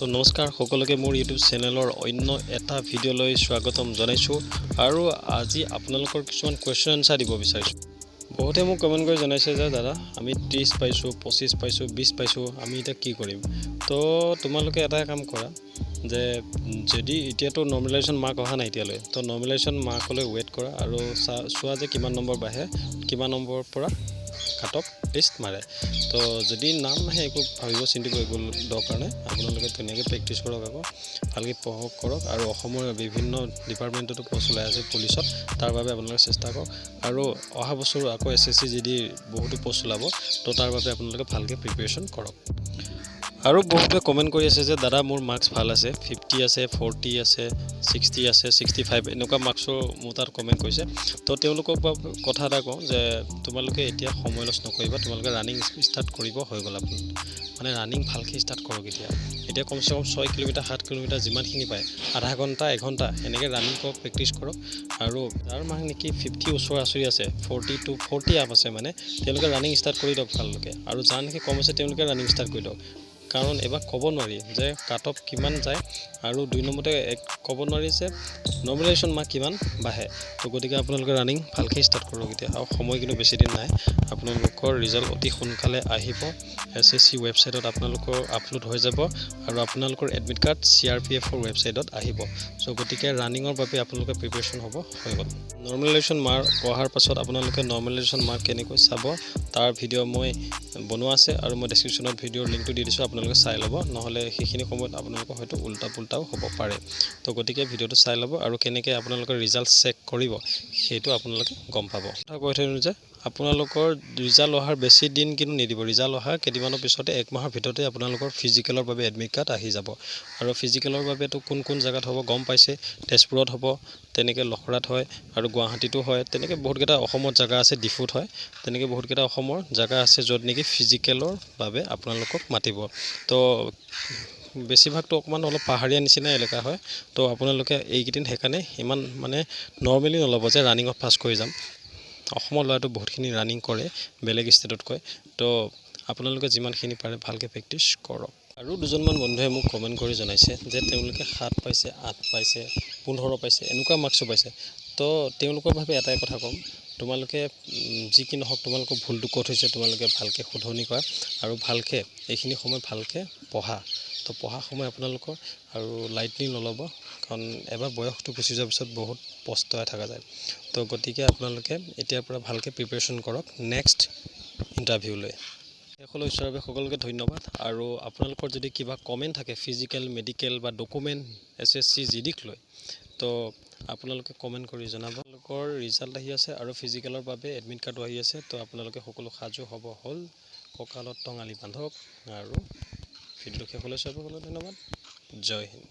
তো নমস্কাৰ সকলোকে, মোৰ ইউটিউব চেনেলৰ অন্য এটা ভিডিঅ'লৈ স্বাগতম জনাইছোঁ আৰু আজি আপোনালোকৰ কিছুমান কুৱেশ্যন এনচাৰ দিব বিচাৰিছোঁ। বহুতে মোক কমেণ্ট কৰি জনাইছে যে দাদা, আমি 30 পাইছোঁ, 25 পাইছোঁ, 20 পাইছোঁ, আমি এতিয়া কি কৰিম? তো তোমালোকে এটাই কাম কৰা যে যদি এতিয়াতো নৰ্মেলাইজেশ্যন মাৰ্ক অহা নাই এতিয়ালৈ, তো নৰ্মেলাইজেশ্যন মাৰ্কলৈ ৱেইট কৰা আৰু চোৱা যে কিমান নম্বৰ বাঢ়ে, কিমান নম্বৰৰ পৰা কাট অফ লিষ্ট মাৰে। তো যদি নাম নাহে, একো ভাবিব চিন্তিব একো দৰকাৰ নাই। আপোনালোকে ধুনীয়াকৈ প্ৰেক্টিছ কৰক, আকৌ ভালকৈ পঢ়ক কৰক আৰু অসমৰ বিভিন্ন ডিপাৰ্টমেণ্টতো পষ্ট ওলাই আছে পুলিচত, তাৰ বাবে আপোনালোকে চেষ্টা কৰক। আৰু অহা বছৰো আকৌ এছএছচি জিডি বহুতো পষ্ট ওলাব, তো তাৰ বাবে আপোনালোকে ভালকৈ প্ৰিপেৰেশ্যন কৰক। আৰু বহুতে কমেণ্ট কৰি আছে যে দাদা, মোৰ মাৰ্কছ ভাল আছে, 50 আছে, 40 আছে, 60 আছে, 65, এনেকুৱা মাৰ্কছৰ মোৰ তাত কমেণ্ট কৰিছে। তো তেওঁলোকক কথা এটা কওঁ যে তোমালোকে এতিয়া সময় লছ নকৰিবা। তোমালোকে ৰানিং ষ্টাৰ্ট কৰিব হৈ গ'ল আপুনি মানে ৰানিং ভালকৈ ষ্টাৰ্ট কৰক এতিয়া। এতিয়া কমচে কম 6 কিলোমিটাৰ, 7 কিলোমিটাৰ যিমানখিনি পায়, আধা ঘণ্টা, এঘণ্টা এনেকৈ ৰানিং কৰক, প্ৰেক্টিছ কৰক। আৰু যাৰ মাৰ্ক নেকি 50 ওচৰা আচৰি আছে, 42, 40 আপ আছে, মানে তেওঁলোকে ৰানিং ষ্টাৰ্ট কৰি দিয়ক ভালকৈ। আৰু যাৰ নেকি কম আছে, তেওঁলোকে ৰানিং ষ্টাৰ্ট কৰি দিয়ক। কাৰণ এবাৰ ক'ব নোৱাৰি যে কাট অফ কিমান যায় আৰু দুই নম্বৰতে এক ক'ব নোৱাৰি যে নৰ্মেলাইজেশ্যন মাৰ্ক কিমান বাঢ়ে। তো গতিকে আপোনালোকে ৰানিং ভালকৈ ষ্টাৰ্ট কৰক এতিয়া আৰু সময় কিন্তু বেছি দিন নাই। আপোনালোকৰ ৰিজাল্ট অতি সোনকালে আহিব। এছএছচি ৱেবছাইটত আপোনালোকৰ আপলোড হৈ যাব আৰু আপোনালোকৰ এডমিট কাৰ্ড চিআৰপিএফৰ ৱেবছাইটত আহিব। চ' গতিকে ৰানিঙৰ বাবে আপোনালোকে প্ৰিপেৰেশ্যন হ'ব হৈ গ'ল। নৰ্মেলাইজেশ্যন মাৰ্ক অহাৰ পাছত আপোনালোকে নৰ্মেলাইজেশ্যন মাৰ্ক কেনেকৈ চাব, তাৰ ভিডিঅ' মই বনোৱা আছে আৰু মই ডেছক্ৰিপশ্যনত ভিডিঅ'ৰ লিংকটো দি দিছোঁ, আপোনালোকে চাই ল'ব। নহ'লে সেইখিনি সময়ত আপোনালোকৰ হয়তো উল্টা পুল্টাও হ'ব পাৰে। তো গতিকে ভিডিঅ'টো চাই ল'ব আৰু কেনেকৈ আপোনালোকৰ ৰিজাল্ট চেক কৰিব, সেইটো আপোনালোকে গম পাব। কথা কৈ থৈ দিওঁ যে আপোনালোকৰ ৰিজাল্ট অহাৰ বেছি দিন কিন্তু নিদিব। ৰিজাল্ট অহাৰ কেইদিনমানৰ পিছতে, এক মাহৰ ভিতৰতে আপোনালোকৰ ফিজিকেলৰ বাবে এডমিট কাৰ্ড আহি যাব। আৰু ফিজিকেলৰ বাবেতো কোন কোন জেগাত হ'ব গম পাইছে। তেজপুৰত হ'ব, তেনেকৈ লখৰাত হয় আৰু গুৱাহাটীতো হয়। তেনেকৈ বহুতকেইটা অসমত জেগা আছে, ডিফুত হয়। তেনেকৈ বহুতকেইটা অসমৰ জেগা আছে য'ত নেকি ফিজিকেলৰ বাবে আপোনালোকক মাতিব। তো বেছিভাগটো অকণমান অলপ পাহাৰীয়া নিচিনা এলেকা হয়। তো আপোনালোকে এইকেইদিন সেইকাৰণে ইমান মানে নৰ্মেলি নল'ব যে ৰানিঙত পাছ কৰি যাম। অসমৰ ল'ৰাটো বহুতখিনি ৰানিং কৰে বেলেগ ষ্টেটতকৈ। তো আপোনালোকে যিমানখিনি পাৰে ভালকৈ প্ৰেক্টিছ কৰক। আৰু দুজনমান বন্ধুৱে মোক কমেণ্ট কৰি জনাইছে যে তেওঁলোকে 7 পাইছে, 8 পাইছে, 15 পাইছে, এনেকুৱা মাৰ্কছো পাইছে। তো তেওঁলোকৰ বাবে এটাই কথা ক'ম, তোমালোকে যি কি নহওক, তোমালোকৰ ভুলটো ক'ত হৈছে তোমালোকে ভালকৈ শুধৰণি কৰা আৰু ভালকৈ এইখিনি সময় ভালকৈ পঢ়া। তো পঢ়া সময় আপোনালোকৰ আৰু লাইটলি নল'ব, কাৰণ এবাৰ বয়সটো গুচি যোৱাৰ পিছত বহুত পস্তাই থকা যায়। তো গতিকে আপোনালোকে এতিয়াৰ পৰা ভালকৈ প্ৰিপেৰেশ্যন কৰক নেক্সট ইণ্টাৰভিউলৈ। শেষলৈ চোৱাৰ সকলোকে ধন্যবাদ। আৰু আপোনালোকৰ যদি কিবা কমেণ্ট থাকে ফিজিকেল, মেডিকেল বা ডকুমেণ্ট, এছএছচি জিডিক লৈ, তো আপোনালোকে কমেণ্ট কৰি জনাব। আপোনালোকৰ ৰিজাল্ট আহি আছে আৰু ফিজিকেলৰ বাবে এডমিট কাৰ্ডো আহি আছে। তো আপোনালোকে সকলো সাজু হ'ব হ'ল, কঁকালত টঙালি বান্ধক। আৰু ভিডিঅ'টো শেষলৈ চোৱাৰ সকলোকে ধন্যবাদ। জয় হিন্দ।